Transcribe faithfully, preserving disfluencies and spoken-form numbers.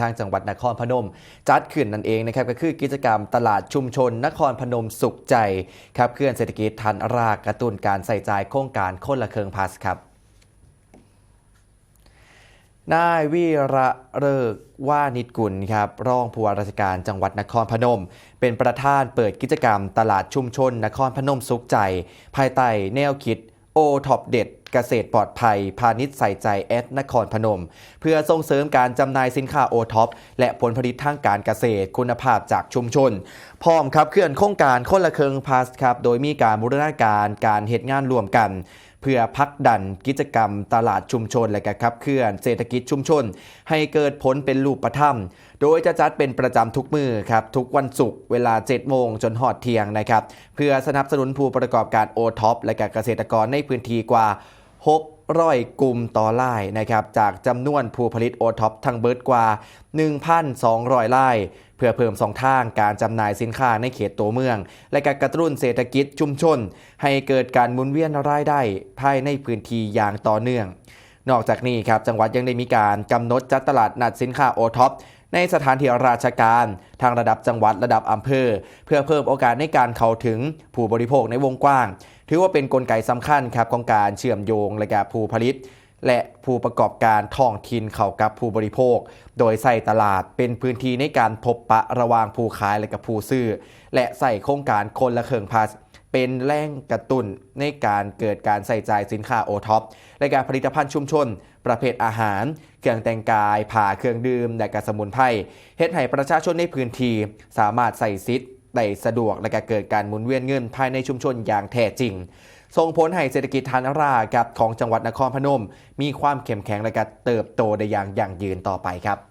ทางจังหวัดนครพนมจัดขึ้นนั่นเองนะครับ ก็คือกิจกรรมตลาดชุมชนนครพนมสุขใจ ขับเคลื่อนเศรษฐกิจฐานราก กระตุ้นการใส่ใจายโครงการคนละเครื่องพาสครับ นายวีระฤกษ์วานิชกุลครับ รองผู้ว่าราชการจังหวัดนครพนม เป็นประธานเปิดกิจกรรมตลาดชุมชนนครพนมสุขใจ ภายใต้แนวคิด โอ ท็อป เด็ด เกษตรปลอดภัย พาณิชย์ใส่ใจแอดนครพนม เพื่อส่งเสริมการจำหน่ายสินค้า โอ ท็อป และผลผลิตทางการเกษตรคุณภาพจากชุมชน พร้อมขับเคลื่อนโครงการคนละเครื่องพาสครับ โดยมีการบูรณาการการเฮ็ดงานร่วมกัน เพื่อผลักดันกิจกรรมตลาดชุมชน และก็ขับเคลื่อนเศรษฐกิจชุมชน ให้เกิดผลเป็นรูปธรรม โดยจะจัดเป็นประจำทุกมื้อครับ ทุกวันศุกร์เวลาเจ็ดโมงจนฮอดเที่ยงนะครับ เพื่อสนับสนุนผู้ประกอบการ โอ ท็อป และก็เกษตรกรในพื้นที่กว่า หกร้อย กลุ่มต่อรายนะครับ จากจำนวนผู้ผลิต โอ ท็อป ทั้งเบิดกว่า หนึ่งพันสองร้อย ราย เพื่อเพิ่มช่องทางการจำหน่ายสินค้าในเขตตัวเมือง และก็กระตุ้นเศรษฐกิจชุมชน ให้เกิดการหมุนเวียนรายได้ภายในพื้นที่อย่างต่อเนื่อง นอกจากนี้ครับ จังหวัดยังได้มีการกำหนดจัดตลาดนัดสินค้า โอ ท็อป ในสถานที่ราชการ ทั้งระดับจังหวัด ระดับอำเภอ เพื่อเพิ่มโอกาสในการเข้าถึงผู้บริโภคในวงกว้าง ถือว่าเป็นกลไกสำคัญครับ ของการเชื่อมโยงและกับผู้ผลิต และผู้ประกอบการท้องถิ่นเข้ากับผู้บริโภค โดยใช้ตลาดเป็นพื้นที่ในการพบปะระหว่างผู้ขายและกับผู้ซื้อ และใช้โครงการคนละเครื่องพาส เป็นแรงกระตุ้นในการเกิดการใส่ใจายสินค้า โอ ท็อป และการผลิตภัณฑ์ชุมชน ประเภทอาหาร เครื่องแต่งกาย ผ้าเครื่องดื่ม และก็สมุนไพร เฮ็ดให้ประชาชนในพื้นที่สามารถใช้สิทธิ์ได้สะดวก และก็เกิดการหมุนเวียนเงินภายในชุมชนอย่างแท้จริง ส่งผลให้เศรษฐกิจฐานรากครับ ของจังหวัดนครพนม มีความเข้มแข็งและก็เติบโตได้อย่างยั่งยืนต่อไปครับ